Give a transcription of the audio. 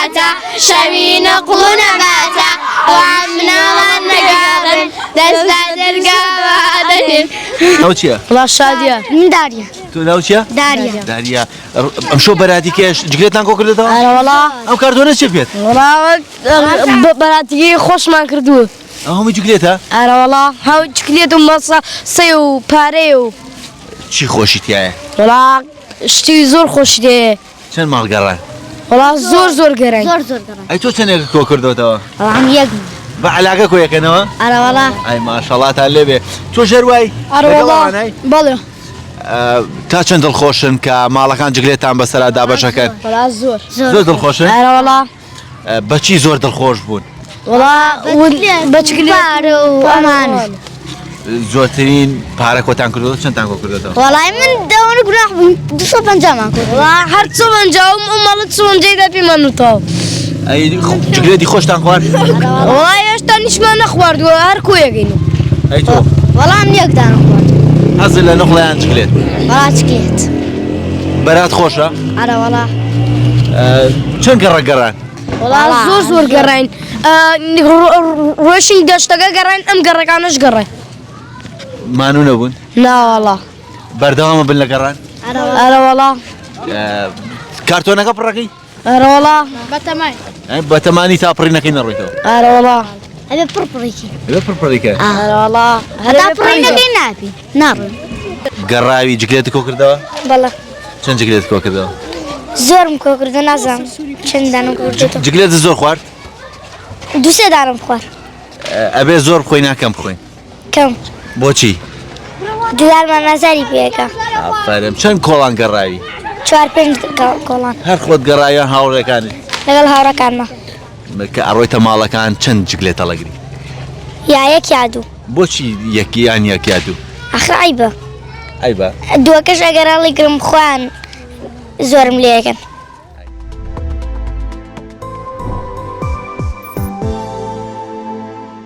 بەراتە شەوی نەقڵ و نەباتە ئەوان مناڵان نەگاڕن دەست لە دەرگا دەنێن. ناو چییە؟ وڵا شادیە. من داریا. تۆ ناو چییە؟ داریا. داریا ئەمشۆ بەراتی کێش جگرێتان کۆ کردێتەوە؟ ئەرە وەڵا. ئەم کارتۆنە چیە پێت؟ وەڵا بەراتیگەی خۆشمان کردووە. ئەو هەموو جگرێتە؟ ئەرە وەڵا هەو جگرێت و مەسە سێ و پارەیە و. چی خۆشی تایە؟ وەڵا شتی زۆر خۆشی تێیە. چەند ماڵ گەڕان؟ وەڵا زۆر زۆر گەڕاین. زۆر زۆر گەڕاین. ئەی تۆ چەندێک کۆ کردۆتەوە؟ وەڵا ئەم یەک. بە عەلاگە کۆ یەکەنەوە؟ ئەرە وەڵا. ئەی ماشەڵاتان لێ بێ. تۆش هەر وای؟ ئەرە وەڵا. بەڵێ. تا چەند دڵخۆشن کە ماڵەکان جگرێتان بەسەرا دابەشەکەن؟ وەڵا زۆر. زۆر دڵخۆشن؟ ئەرە وەڵا. بەچی زۆر دڵخۆش بوون؟ وەڵا بە چکلێت پارە و ئەمانە. زۆرترین پارە کۆتان کردووە چەندتان کۆ کردووەتەوە؟ وەڵای من دەوەنە گوناح بووم 250 مان کرد. وەڵا هەر چۆن جاوم ئەو ماڵە چۆن جێدا پێمان وتاو. ئەی جگرێتی خۆشتان خوارد؟ وەڵا هێشتا نیشمان نەخواردووە هەر کۆیەکەین. ئەی تۆ؟ وەڵا من یەک دانە خوارد. حەزت لە نوقڵە یان جگلێت؟ وەڵا جگلێت. بەرات خۆشە؟ ئەرە وەڵا. چەند گەڕەک گەڕان؟ وەڵا زۆر زۆر گەڕاین ڕۆشین دەشتەکە گەڕاین ئەم گەڕەکانەش گەڕاین. مانوو نەبوون؟ ناوەڵا. بەردەوامە بن لە گەڕان؟ ئەرە وەڵا. کارتۆنەکە پڕەکەی؟ ئەرە وەڵا. بەتەمای. بەتەمانی تا پڕی نەکەی نەڕۆیتەوە. ئەرە وەڵا. ئەبێ پڕ پڕیکەی. ئەبێ پڕ پڕیکە. ئەرە وەڵا. هەتا پڕی نەکەی نابی ناڕۆی. گەڕاوی جگلێتت کۆ کردەوە؟ بەڵێ. چەند جگلێتت کۆ کردەوە؟ زۆرم کۆ کردەوە نازانم چەند دانەم کۆ کردەوە. جگلێتت زۆر خوارد؟ دوو سێ دانەم خوارد. ئەبێ زۆر بخۆی نا کەم بخۆین؟ کەم. بۆچی؟ ددانمان ئازاری پێ ئەکا. ئافەرم. چەند کۆڵان گەڕاوی؟ چوار پێنج کۆڵان. هەر خۆت گەڕاوی یان هاوڕێکانت؟ لەگەڵ هاوڕێکانما. کە ئەڕۆیتە ماڵەکان چەند جگلێت هەڵەگری؟ یا یەک یا دوو. بۆچی یەک یان یەک یا دوو؟ ئاخر عەیبە. عەیبە؟ دووەکەش ئەگەر هەڵیگرم خۆیان زۆرم لێ ئەکەن.